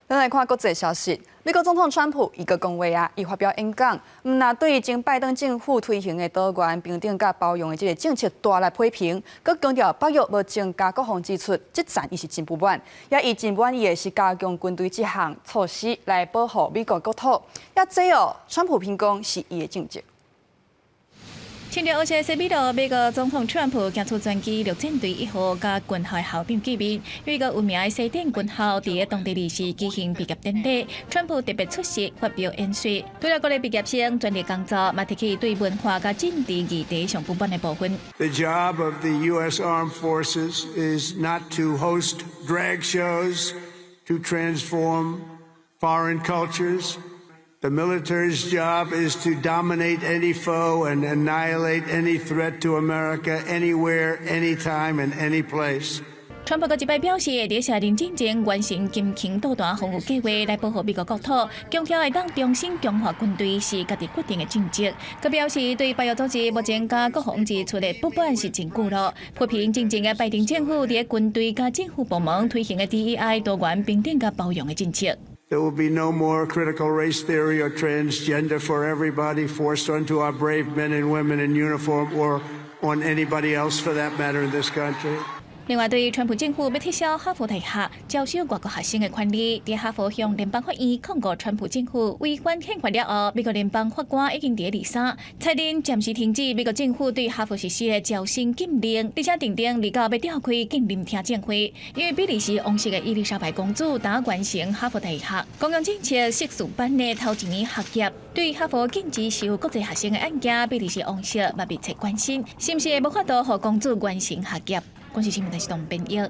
咱來看國際消息，美國總統川普伊閣講話啊，伊發表演講，毋但對前拜登政府推行的多元平等佮包容的這个政策大力批評，閣強調北約無增加國防支出，這層伊是真不滿，也伊真滿意的是加強軍隊這項措施來保護美國國土。也這哦，川普評講是伊的政績。穿著黑色西比羅，美國總統川普駕駛專機陸戰隊一號佮軍校校長見面，有一個有名的西點軍校佇當地禮四舉行畢業典禮，川普特別出席發表演說，除了鼓勵畢業生全力工作，嘛提起對文化佮政治議題上不滿的部分。 The job of the U.S. Armed Forces is not to host drag shows, to transform foreign cultures. The military's job is to dominate any foe and annihilate any threat to America anywhere, anytime, and any place. 川普閣一擺表示，佇卸任進前完成金槍導彈防禦計劃來保護美國國土，強調會當重新強化軍隊是家己決定的政績。閣表示對北約組織無增加國防支出的不滿是真久囉。批評進前的拜登政府佇軍隊佮政府部門推行的 DEI 多元平等佮包容的政策。 There will be no more critical race theory or transgender for everybody forced onto our brave men and women in uniform or on anybody else for that matter in this country. 另外，對川普政府欲撤銷哈佛大學招收外國學生的權利，佇哈佛向聯邦法院控告川普政府違反憲法了後，美國聯邦法官已經佇禮三裁定暫時停止美國政府對哈佛實施的招生禁令，而且訂定禮九欲召開禁令聽證會。因為比利時王室的伊麗莎白公主打完成哈佛大學公共政策碩士班的頭一年學業，對哈佛禁止收國際學生的案件，比利時王室嘛密切關心，是毋是會無法度予公主完成學業？公視新聞台是東編譯。